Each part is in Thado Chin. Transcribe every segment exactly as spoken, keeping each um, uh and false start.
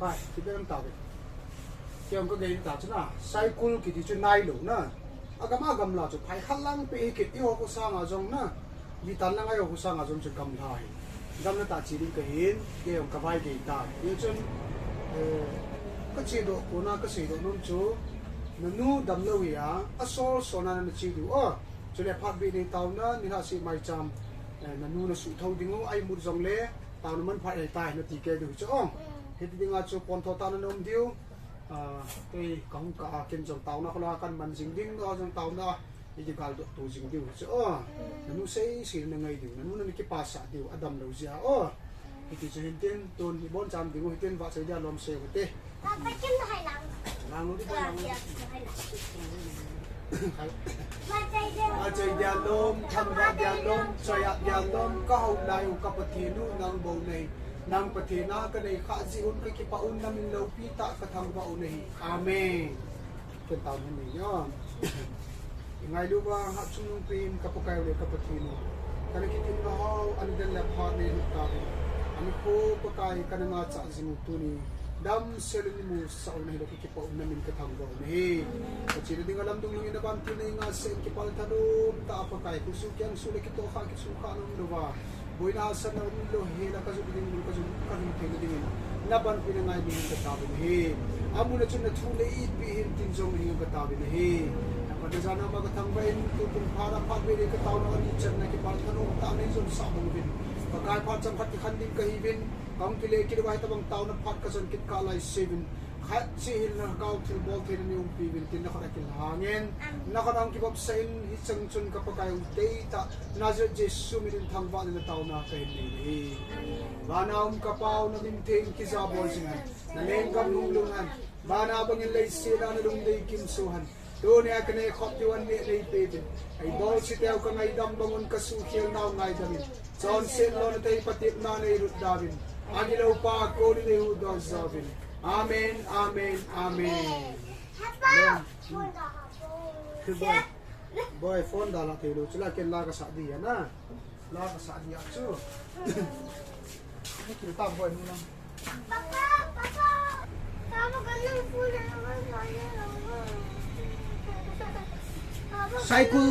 Bai, ti bem ta ve. Kei jong ka gei ta chu na, Saikul kiti chu nai lou na. Agam agam la chu phai khat lang pe hi kit, eiho kho sanga jong na. Litan lang eiho kho sanga jong chu gamla hi. Gamla tah che ding ka hin, kei jong ka vai gei ta. Hichun, eh, ka chedoh kona ka seidoh nom chu, nanu damlou hi a, asol sol na na che diu o. Chule phat beh nei taona, nilhah seh maicham, eh, nanu na suh thou ding u, a imut jongle, taona manpha ahitai, nati kei diu chu o. Hiti dinga chu pontho tah na na um diu. Ah, kei ka hung kah a, ken jong taona kho la kan man jing ding, nangho jong taona, i kigaldoh to jing diu chu o. Nanu sei sei na ngai diu, nanu na na kipasah diu, adam lou jeh a o. Hiti chu hin tin, tun i boncham ding u hin tin, vahchoi dia lom sei u hite. Papa, ken hai lang. Lang lou di, lang lou di. Vahchoi dia lom, thangvah dia lom, choi-at dia lom, ka hou nai u ka Pathen u nang bou nahi. Nang Pathen a ka nei khah jeh un ka kipah un, na min loupi tah ka thangvah u nahi. Amen. Ken taona hin nei nge. I ngailu vang hatchungnung pen ka Pakai u le ka Pathen u. Ka na kitilna ho, ani den le phat nei lut tauvin. Ani kho Pakai ka na ngaicha jing u tuni. Damsel in nei musah u nahi le ka kipah un, na min ka thangvah u nahi. Ka chena dinga lamdung lungin na vantil nei ngaicha in kipah le thanom tah a Pakai, khusu kiang su le kitoh kha kisu kha nom louva. Boina asatna umlou hela ka jot ding, ka jot, ka jot theina dingin, na panpina ngai dingin ka taovin ahi. Amun a chun na thu nei itpi hih in tin jong hing ka taovin ahi. Na pan na jana ma ka thangvah in, tukum phat a phat vei le ka taona ani channa kipah thanom tah nei jonsah bang uvin. Pakai phat chomkhat kikhen ding kahiuvin, kahung kile kit uva hitabang taona phat ka jon kit kah laiseuva. Khat cheh hin na kau thilbol theina nei umpi uvin tin na khut a kilhang in. Na khut a hung kivopsah in, hicheng chun ka Pakai u teitah Nazareth Jesu min in thangvahna le taona kahin nei nahi. Vana um ka Pa u, na min theng kijabol jing hen. Na lenggam hung lhung hen. Vana bangin leiset a na lungdei kimsoh hen. Tunia ka neh khop diu an neh nei peuvin. Ka ibol chiteu ka ngaidam bang un ka suhkhel nau ngaidam in. Chonset lona thei patepna nei lut dauvin. Agilou pa kona nei huhdoh jouvin. Amen, amen, amen. Boy, boy, phone dalha theilou chula ken la kasah di ana. La kasah di a chu. Ni kil tam boy nu na. Saikul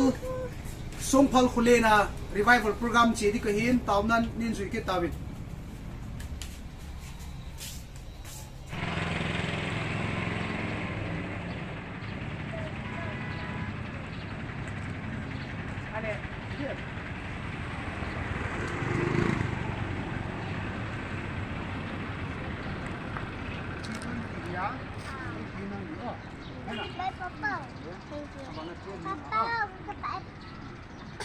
Songphal Khullen a revival program che di kahin, taonan nei jui kit tauvin. Bye, Papa. Thank you. Papa, Papa.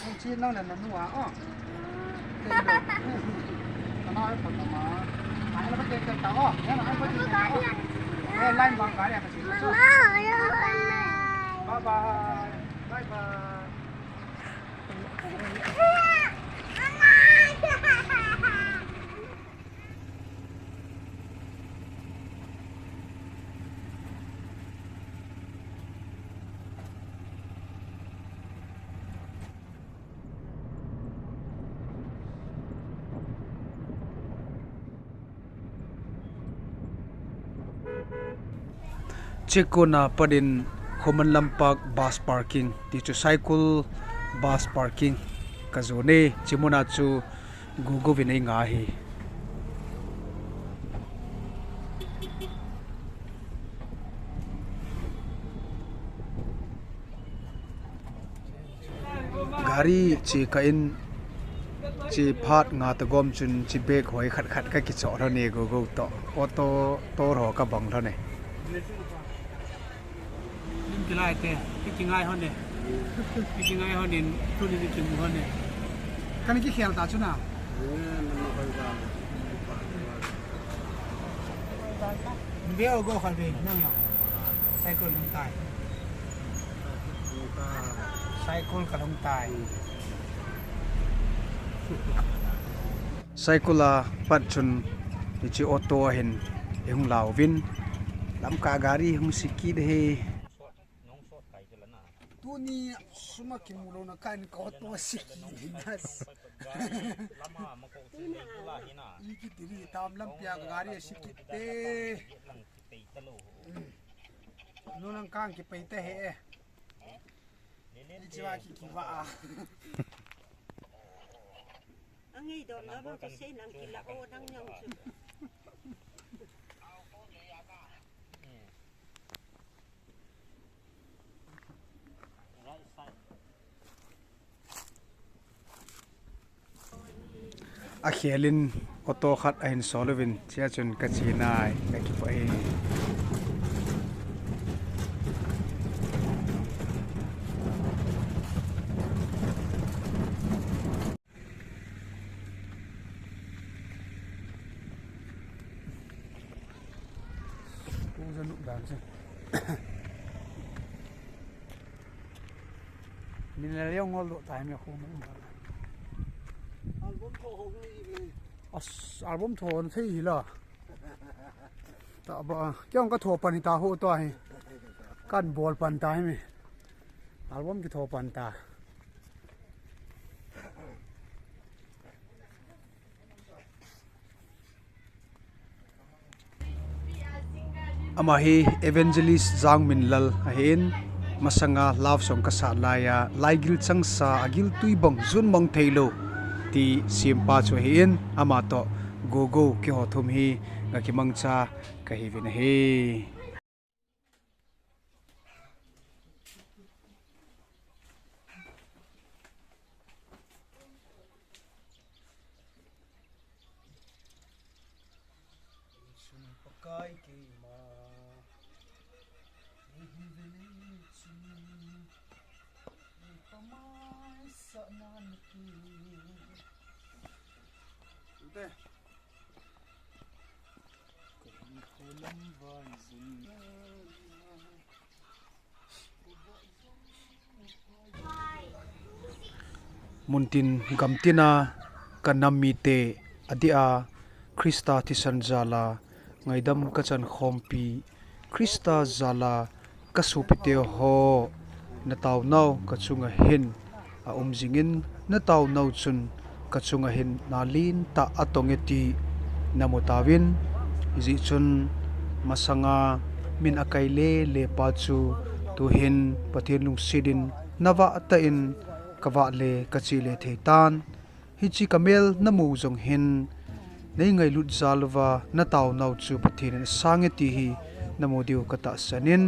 Hung chi nang le nanu a, o. Ana ai pon ma. Ai la ba ke ke ta, o. Ya na ai ba ke ta, o. Eh, line bang gari a ka chi. Mama, ya. Bye bye. Bye bye. Chekon a pat in Khoman Lampak bus parking, ti chu Saikul bus parking ka jon e, chemun a chu Google vin ei nga hi. Gari che kah in, che phat nga tagom chun che bag hoi khat khat ka kichoh lhon e, Google toh, auto toh ho ka bang lhon e. Lim kilai te, ki kingai lhon e. Ki kingai lhon in, tuni ki kimu lhon e. Kana kikhel ta chu na. Ve o go khat ve, nang ya. Saikul lhung tai. Saikul ka lhung tai. Saikul a pat chun hiche auto a hin i hung lauvin. Lamkah gari hung siki de he. Tuni sum a kimu louna kah in ka auto siki na. Iki tiri tam lampi a gari a sikit te. Nunang kang kipei te he. Ichiwa ki kiwa a. Angi dom na ba ka sei nang kila o nang nyong chu. A khelin auto khat ahin sol uvin, chia chun ka chinai, ka kipah e. Pu Janu dan se. Min la leo ngol do tai me khu me. Album tho ho ni me. As album tho na thei hi la. Ta ba, kyong ka tho pan hi ta ho to hi. Kan bol pan ta hi me. Album ki tho pan ta. Ama hi Evangelist Jangminlal ahin, masanga love song kasah laiya, laigil changsa, agil tui bang jun mang theilou, ti sempa chu ahin, ama toh Gogo keiho thum hi, nga kimangcha kahiuvin ahi. Pakai keima, nei hin ve nei chun, nei pamai sa nan ki. Ute. Ka hin kholam vai zun. Muntin gamtina ka nam mite adia Christa thisan jala ngaidam ka chan khompi Christa jala ka sopite ho na taonau ka chunga hin a um jingin, na taonau chun ka chunga hin na lentah a tong e ti na mu tauvin, hijeh chun masanga min a kai lele pa chu tuhin Pathen lungset in na vah tah in ka vah le ka che le thei tan. Hiche ka mel na mu jong hin nei ngailut jal uva na taonau chu Pathen in a sang e ti hi na mu diu ka tahsan in,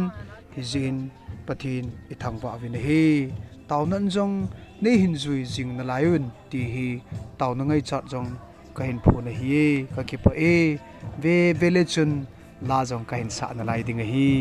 hijeh in Pathen i thangvah uvin ahi. Taona in jong nei hin jui jing nalai un ti hi taona ngaichat jong ka hin phong ahi, ka kipah e. Ve ve le chun la jong ka hin sah nalai ding ahi.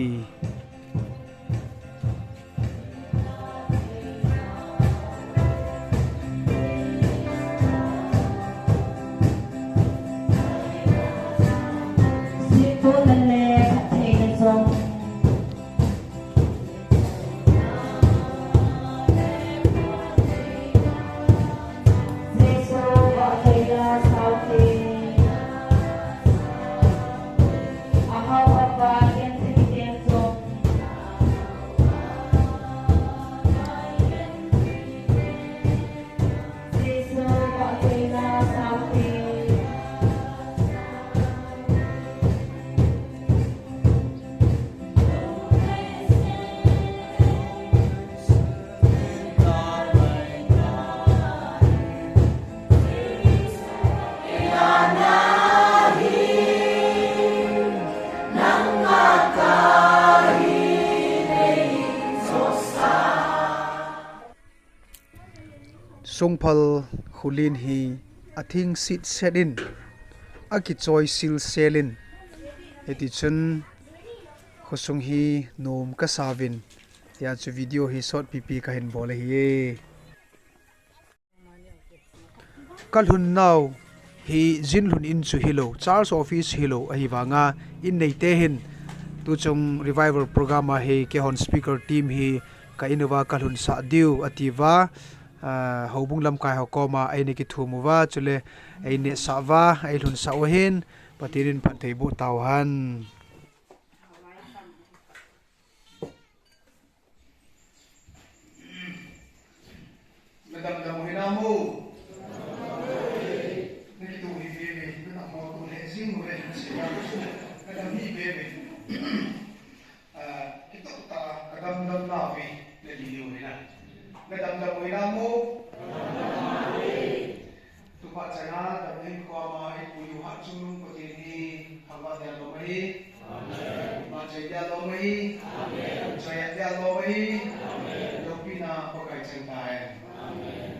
Songphal kholin hi athing sitset in, akichoi silsel in, hiti chun khosung hi nom kasa uvin, tia chu video hi short pipi kahin bol ahi e. Ka lhun nau hi jin lhun in chu hilou, church office hilou, ahivanga in neite hin tuchung revival program a hi keihon speaker team hi ka in uva ka lhun sah diu ati uva, ah, houbung lamkai ho koma eina kithum uva, chule eina sah uva, ei lhun sah u ahin, Pathen in phatthei boh tauhen. Madam dam hina mo. Kadam hi bebe. Ah, kitoh tah a kadamdam nau hi nading diu ahi na. Nadamdam uvin mo. Tupa chana damdam koma ipu Hatchungnung Pathen hi thangvah dia lom ahi. Amen. Machai dia lom ahi. Amen. Chai dia lom ahi. Amen. Loupina Pakai chang tai. Amen.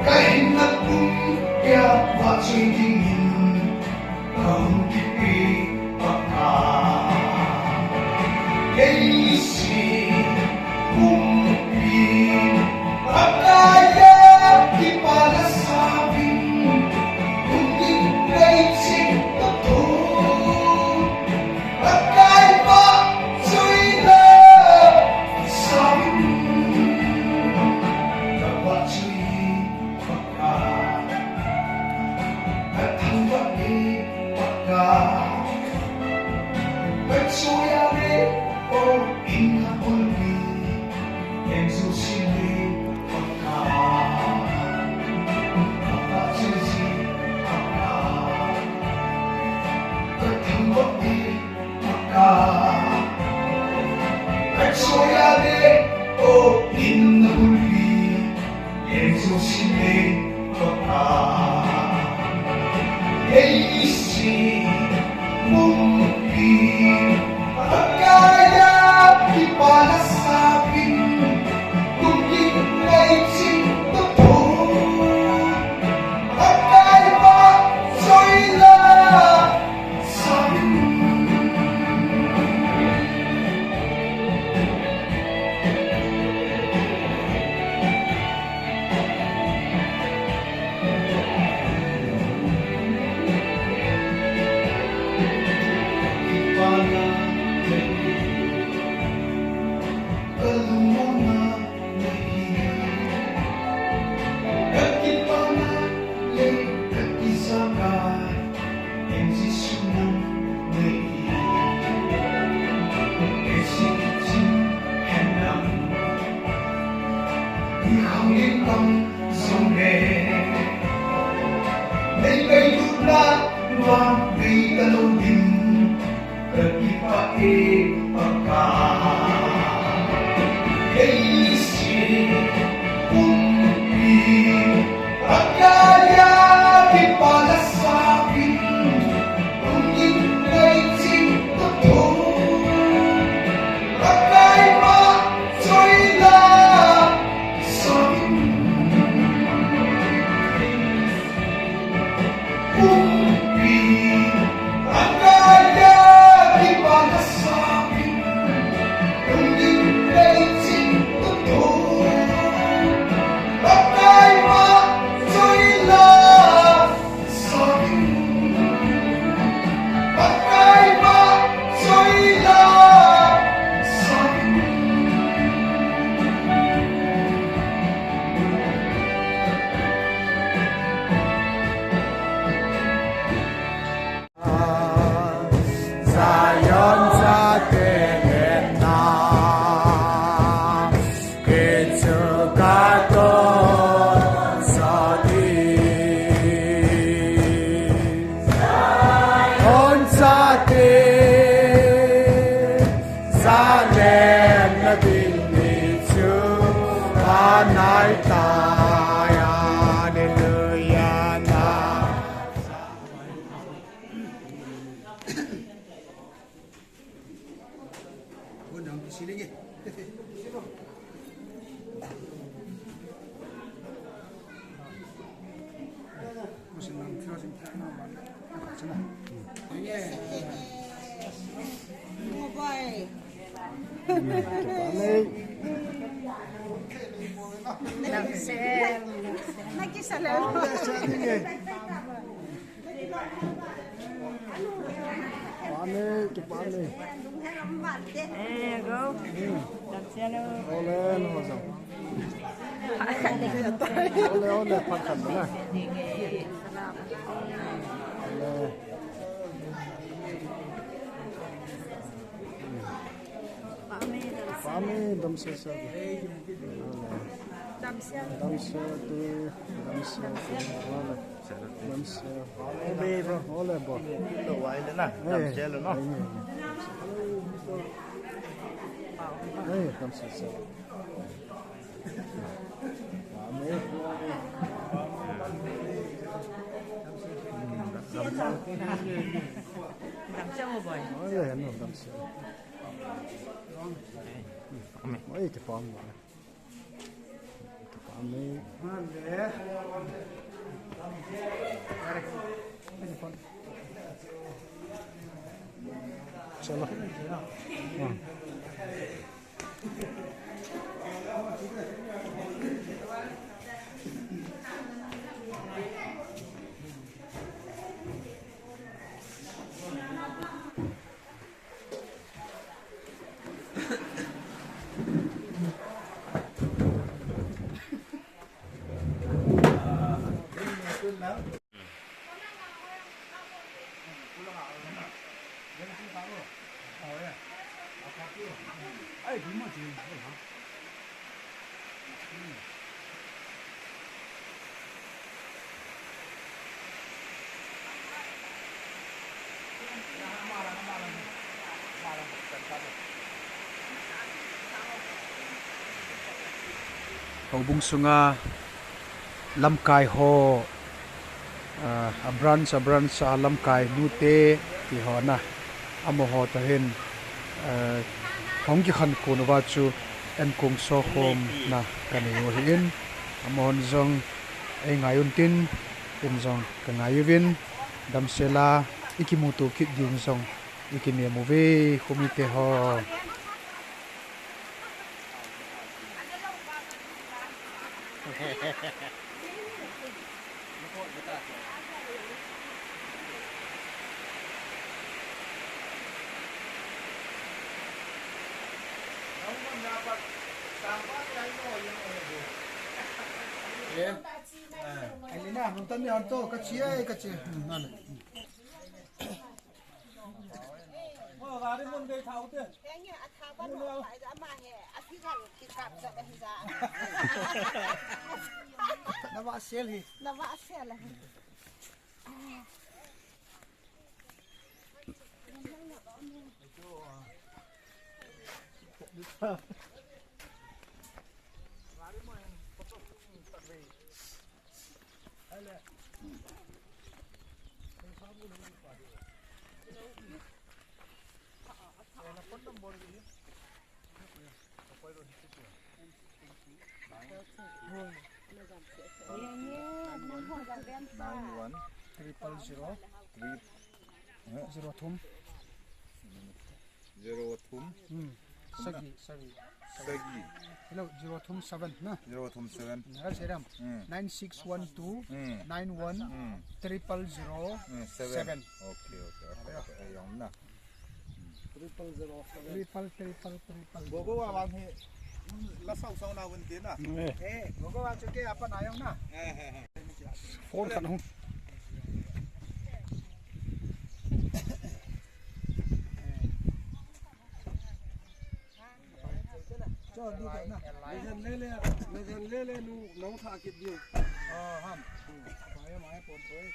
Ka hinna pumpi a vahchoi dingin kahung kipeh Pakai. Leiset pumpi Pakai a kipana sauvin, hung in leiset toh Pakai vahchoi la sauvin, ka vahchoi Pakai, ka thangvah e Pakai, ka choi a le o in a pulpit, en jouse le Pakai, ka vahchoi ji Pakai, ka thangvah e Pakai, ka choi a le o in a pulpit, en jouse le Pakai, leiset pumpi Pakai a kipana sauvin, hung in leiset toh Pakai vahchoi la sauvin. Ka lungmonna nahi, ka kipana le ka ijakai, en Jesu nang nahi. Ka jin chin hen lang, i khang in bang jong le, nei ngailutna vang nei ka lungdim. Ka kipah e Pakai, leiset pumpi Pakai a kipana sauvin, hung in leiset toh Pakai vahchoi la sauvin. Pumpi Pakai a kipana sauvin, hung in leiset toh Pakai vahchoi la sauvin, Pakai vahchoi la sauvin. Zion chate ngenna, kichu katoh sot in. Hon chate Salem na ding ni chu anai tai, hallelujah na. Mobile. Kipah e. Damsel. Nakisah le. Kipah e, kipah e. Eh, go. Damsel lo. Ole, no, ho jong. Ole, ole, phat khat na. Ole. Pame, damsel sel. Damsel. Damsel te, damsel te. Ole. Damsel. Ole, bro. Ole, bro. Lo wai le na. Eh, damsel lo, no? Eh, eh, eh. Eh, damsel sel. Damsel mo, boy. Ole, no, damsel. Oi, kipah e. Kipah e. Chalo. Hmm. Houbung sunga lamkai ho, ah, a branch, a branch a lamkai nute ti ho na, amaho toh hin, ah, hung kikhen kon uva chu enkong sokhomna kanei u ahin, amahon jong eingai untin, ken jong kangai uvin, damsel a ikimuto kit ding jong ikinem uve, khomite ho. Alina, nung tami anto, kachi ai, kachi. Hmm, nale. Nava sel hi. Nava sel hi. Nine one triple zero three, eh? Zero thum. Zero thum. Hmm. Sagi, sagi. Sagi. Hello, zero thum seven, na? Zero thum seven. Nara seram. Hmm. Nine six one two, hmm, nine one, hmm, triple zero, hmm, seven. Seven. Okay, okay, okay, okay. Ayun na. Triple zero seven. Triple, triple, triple. Gogo wa wang hi. La sau sau na win tin na. Eh. Eh, gogo wa chu ke apa na ayun na. Eh, eh, eh. Phone kan hung. Cho, di ka na. Nagan lele, nagan lele nu, nong tha kit diu. Ah, ham. Mai, mai, pon, pon.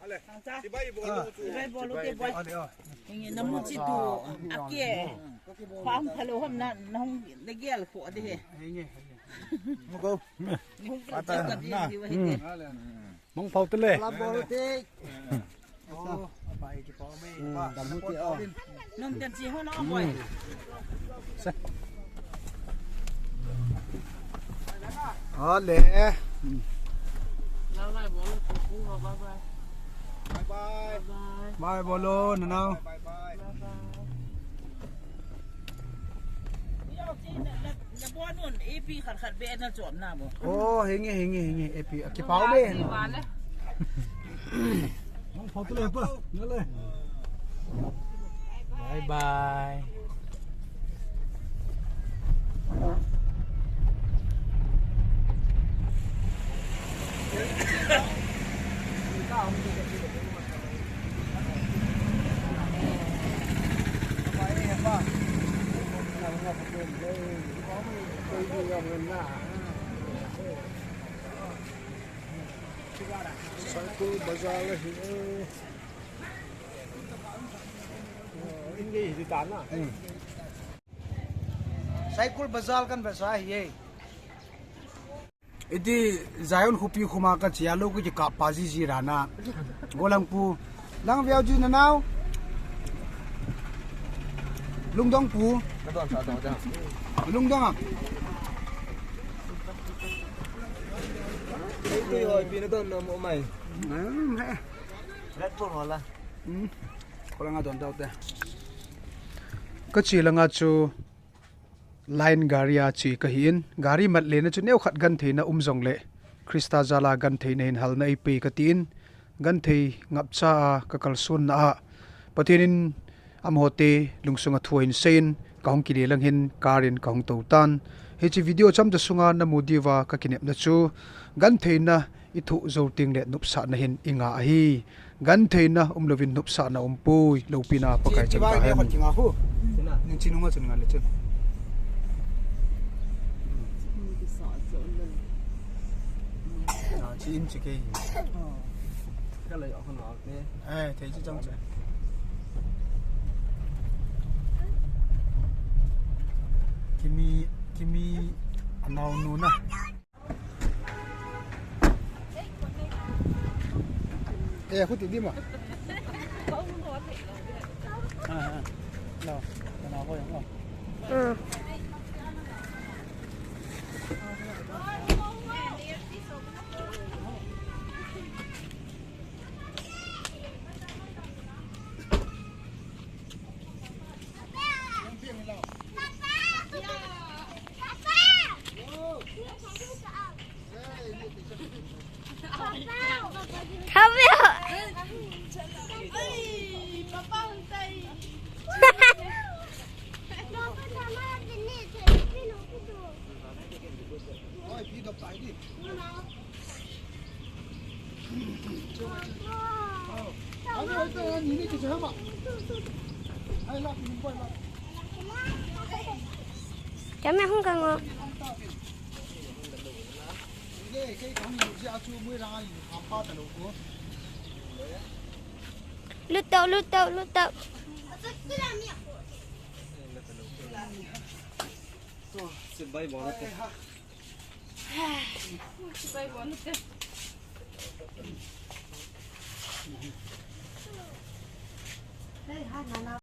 Ale, chibai bolu tu. Chibai bolu te, boy. Ale, ah. Inge, namu chi tu. Ake. Khang phalo ham na, nong legel ko de he. Inge, inge. Mo go. Nong ka na. Di wa he. Ale, ale. Mong phau te le. Labo te. Oh, apai ki pau me. Hmm, dam hu te, oh. Nom ten chi ho no, boy. Hmm. Sa. Ale. Hmm. Bye bye. Bye bye. Bye bye. Bye bye. Bye bye. Pi khat khat be na chom na mo. Oh, hinge, hinge, hinge. Epi, akipau be. Hong photo le pa. Ngale. Bye bye. Saikul Bazar ahi e. Hmm. Saikul Bazar kan vesa ahi e. Iti Zion khopi khoma kache a lou kakikap pa jiji rana. Golhang pu. Lang veu ji nanao. Lungdong pu. Lungdong a. Iti hoi pi nadon na mo mai. Hmm, he. Red Bull hola. Hmm. Kolanga don daute. Kache langa chu line gari a che kahin, gari mat lena chu neokhat gentheina um jongle, Christa jala gentheina hin halna eipe katin, genthei ngapcha a kakalsonna a, Pathen in amahote lungsunga thu ahin seiyin, kahung kile lang hin, car in kahung tou tan. Hiche video chomcha sunga namu diuva kakinepna chu, gentheina ithoh jou tengle nopsahna hin inga ahi. Gentheina umlouvin nopsahna umpoi, loupina Pakai chang tahen. Ning chi nunga chun nga le chun. Ah, chi in chi kei. Ka lei a hon a te. Eh, thei chi chang che. Kimi, Kimi anaonu na. Eh, khuti di ma. Ah, ah. Lo, kana ko yang lo. Hmm. Kami hung kang o. Lut tau, lut tau, lut tau.